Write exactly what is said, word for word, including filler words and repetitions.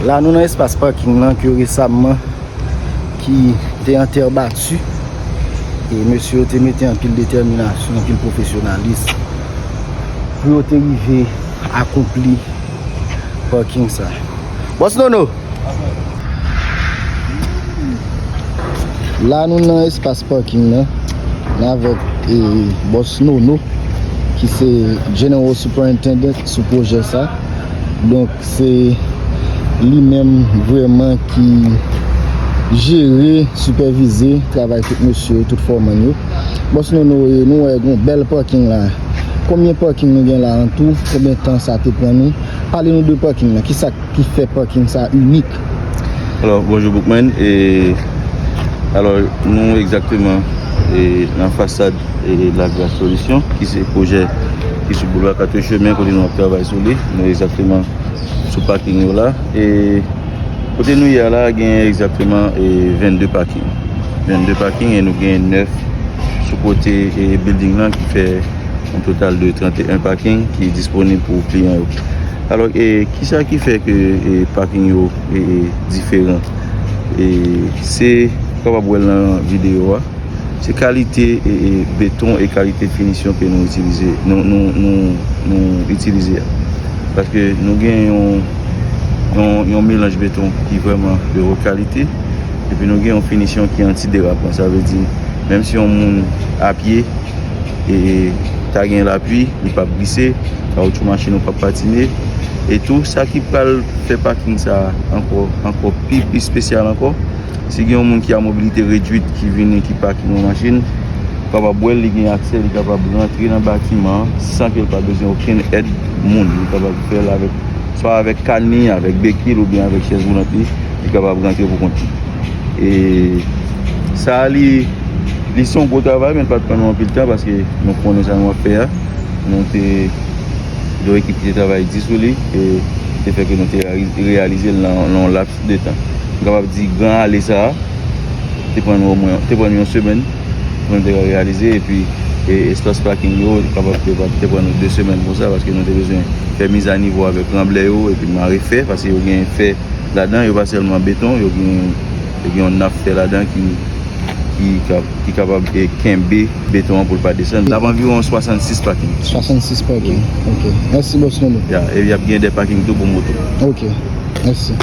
La nou nan espas paking lan ke resamman ki te an tè bati. E mesye yo te mete anpil detèminasyon, anpil pwofesyonalis pou yo te rive akonpli paking sa. Bòs Nono! La nou nan espas paking nan, nan avèk e, bòs Nono ki se General Superintendent sou pwojè sa. Donk se li menm vrèman ki jere, sipèvize travay tout mesye yo, tout fòmann yo. Bòs Nono, e, nou wè yon bèl paking la. Konbyen paking nou gen la an tou? Konbyen tan sa te pran nou? Pale nou de paking la. Kisa ki fè paking sa inik? Alò, bonjou Boukman. E, alò, nou egzakteman e, nan fasad e, Lagras Solisyon, ki se pwojè ki sou boulva Katrechemen, kote nou ap travay sou li. Nou egzakteman sou paking yo la. E kote nou ye a la, gen egzakteman e, vennde paking. Vennde paking e nou gen nèf sou kote e, building lan ki fè yon total de trannteyen paking ki disponib pou kliyan yo. Alò, e, kisa ki fè ke e, paking yo e, e, diferan? E, se, ou kapab wè l nan videyo a, se kalite e, e, beton e kalite finisyon ke nou itilize, nou, nou, nou, nou itilize a. Paske nou gen yon, yon, yon melanj beton ki vrèman de wot kalite, epi nou gen yon finisyon ki antiderapan. Sa vle di, menm si yon moun apye, e, ta gen lapli, li p ap glise, kawotchou machin ou p ap patine. E tou, sa ki pral fè paking sa a ankò, ankò pi, pi espesyal ankò, si gen yon moun ki a mobilite redwit ki vini, ki paking yon machin, ou kapab wè l, li gen aksè, li kapab rantre nan batiman an san ke l pa bezwen okenn èd moun. Li kapab fè l avèk, swa avèk kanni, avèk bekil oubyen avèk chèz woulant li, li kapab rantre pou kont li. E sa a, li, li se yon gwo travay, men l pa t pran nou anpil tan paske nou konnen sa nou ap fè a. Nou te gen yon ekip ki te travay di sou li, e te fè ke nou te realize l nan, nan yon laps de tan. M kapab di gran ale sa a, te pran nou omwen, te pran nou yon semèn pou nou te ka realize, epi e, espas paking yo, kapab te, te pran nou de semèn konsa, paske nou te bezwen fè mizanivo avèk ranblè yo, epi mare fè, paske yo gen fè ladan, yo pa sèlman beton, yo gen, yo gen yon nap fè ladan ki, ki, ka- ki kapab e, kenbe beton an pou l pa desann. N ap anviwon swasannsis paking. Swasannsis paking. Ok. Mèsi, bòs Nono. Ya, e y ap gen de paking tou pou moto. Ok. Mèsi.